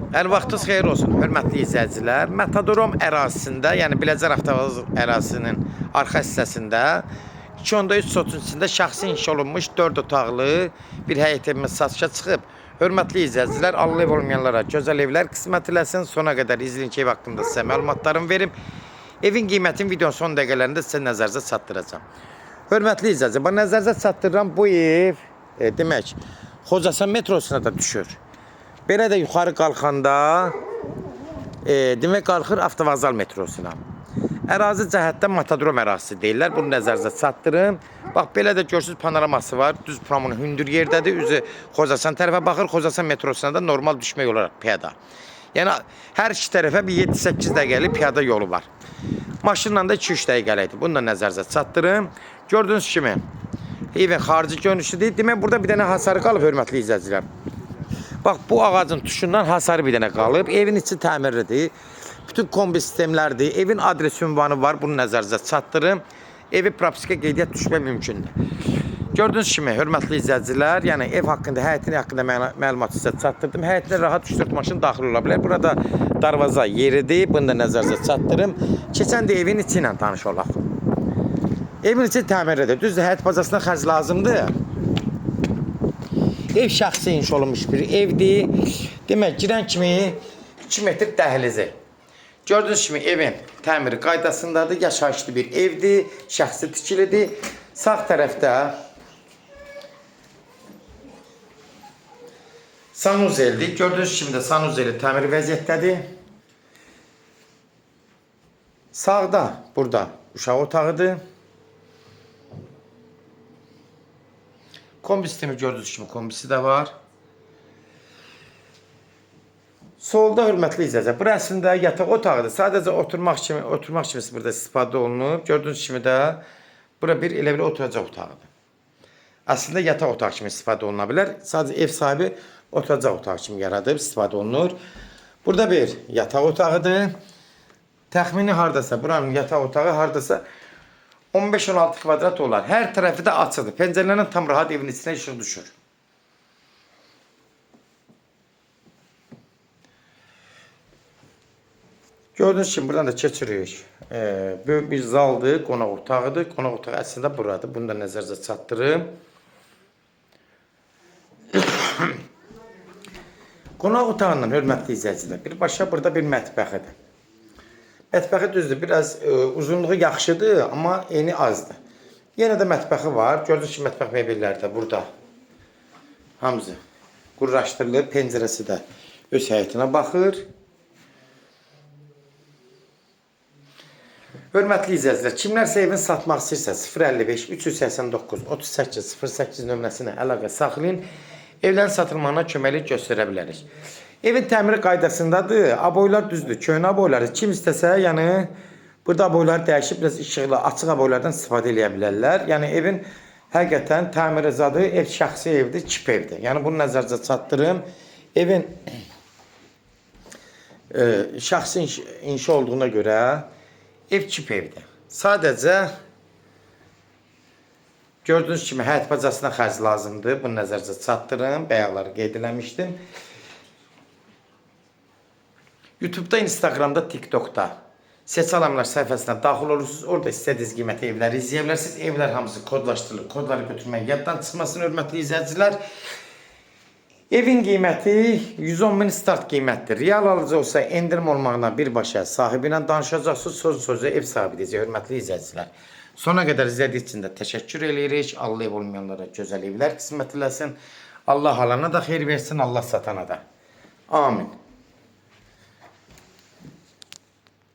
Hər vaxtınız xeyir olsun, hörmətli izləyicilər. Matadrom ərazisində, yəni Biləcər Avtovağzal ərazisinin arxa hissəsində 2.3 sotun içində şəxsi inşa olunmuş 4 otaqlı bir həyət evimiz satışa çıxıb. Hörmətli izləyicilər, Allah ev olmayanlara gözəl evlər qismət eləsin. Sona qədər izləyin ki, ev haqqında sizə məlumatlarımı verim. Evin qiymətini videonun son dəqiqələrində sizə nəzərinizə çatdıracağam. Hörmətli izləyicilər, bax nəzərinizə çatdırıram bu ev, demək, Xocasan metrosuna da düşür. Belə də yuxarı qalxanda demək qalxır avtovağzal metrosuna. Ərazi cəhətdən Matadrom ərazisi deyirlər. Bunu nəzərinizə çatdırım. Bax belə də görürsüz panoraması var. Düz pramın hündür yerdədir. Üzü Xocasan tərəfə baxır. Xocasan metrosuna da normal düşmək olaraq piyada. Yəni hər iki tərəfə bir 7-8 dəqiqəlik piyada yolu var. Maşınla da 2-3 dəqiqəlikdir. Bunu da nəzərinizə çatdırım. Gördüyünüz kimi evin xarici görünüşüdür. Demək burada bir dənə hasarı qalıb hörmətli izləyicilər. Bax bu ağacın tuşundan hasarı bir dənə qalıb. Evin içi təmirlidir. Bütün kombi sistemlərdir. Evin adres ünvanı var. Bunu nəzərinizə çatdırım. Evi propiska qeydiyyat düşmək mümkündür. Gördüyünüz kimi, hörmətli izləyicilər, yəni ev haqqında, həyətin haqqında məlumat sizə çatdırdım. Həyətinə rahat 3-4 maşın daxil ola bilər. Burada darvaza yeridir. Bunu da nəzərinizə çatdırım. Keçən də evin içi ilə tanış olaq. Evin içi təmirlidir. Düzdür, həyət bacasına xərc lazımdır. Ev şəxsi inşa olunmuş bir evdir. Demək, girən kimi 2 metr dəhlizi. Gördüyünüz kimi evin təmiri qaydasındadır. Yaşayışlı bir evdir. Şəxsi tikilidir. Sağ tərəfdə sanuzeldir. Gördüyünüz kimi də sanuzeli təmir vəziyyətdədir. Sağda burada uşaq otağıdır. Kombi sistemi gördüyünüz kimi kombisi də var. Solda hörmətli izləyicilər, bura əslində yataq otağıdır. Sadəcə oturmaq kimi burada istifadə olunub. Gördüyünüz kimi də bura bir elə bir oturacaq otağıdır. Əslində yataq otağı kimi istifadə oluna bilər. Sadəcə ev sahibi oturacaq otağı kimi yaradıb istifadə olunur. Burada bir yataq otağıdır. Təxmini hardasa buranın yataq otağı hardasa 15-16 kvadrat olar. Hər tərəfi də açıqdır. Pəncərələrdən tam rahat evin içinə işıq düşür. Gördüyünüz kimi buradan da keçirik. Böyük bir zaldır, qonaq otağıdır. Qonaq otağı əslində buradır. Bunu da nəzərinizə çatdırım. Qonaq otağından hörmətli izləyicilər, birbaşa burada bir mətbəxidir. Mətbəxi düzdür, biraz uzunluğu yaxşıdır, amma eni azdır. Yenə də mətbəxi var. Gördüyünüz kimi mətbəx mebelləri də burada. Hamısı qurlaşdırılıb, pəncərəsi də öz həyətinə baxır. Hörmətli izləyicilər, kimlərsə evini satmaq istəyirsə 055 389 38 08 nömrəsinə əlaqə saxlayın. Evlərin satılmağına köməklik göstərə bilərik. Evin təmiri qaydasındadır. Aboylar düzdür, köhnə aboyları. Kim istəsə, yəni burada aboyları dəyişib biraz işıqlı, açıq aboylardan istifadə eləyə bilərlər. Yəni evin həqiqətən təmiri zadı ev şəxsi evdir, kip evdir. Yəni bunu nəzərinizə çatdırım. Evin şəxsi inşa olduğuna görə ev kip evdir. Sadəcə gördüyünüz kimi həyət bacasına xərc lazımdır. Bunu nəzərinizə çatdırım. Bayaqları qeyd eləmişdim. YouTube'da, Instagram'da, TikTok'da Seçal Əmlak səhifəsinə daxil olursunuz. Orada istədiyiniz qiymətə evləri izləyə bilərsiniz. Evlər hamısı kodlaşdırılır. Kodları götürmək yaddan çıxmasın hörmətli izləyicilər. Evin qiyməti 110 min start qiymətdir. Real alıcı olsa endirim olmağına birbaşa sahibi ilə danışacaqsınız. Söz sözü ev sahibi deyəcək hörmətli izləyicilər. Sona qədər izlədiyiniz üçün də təşəkkür eləyirik. Allah ev olmayanlara gözəl evlər qismət eləsin. Allah alana da xeyir versin, Allah satana da. Amin.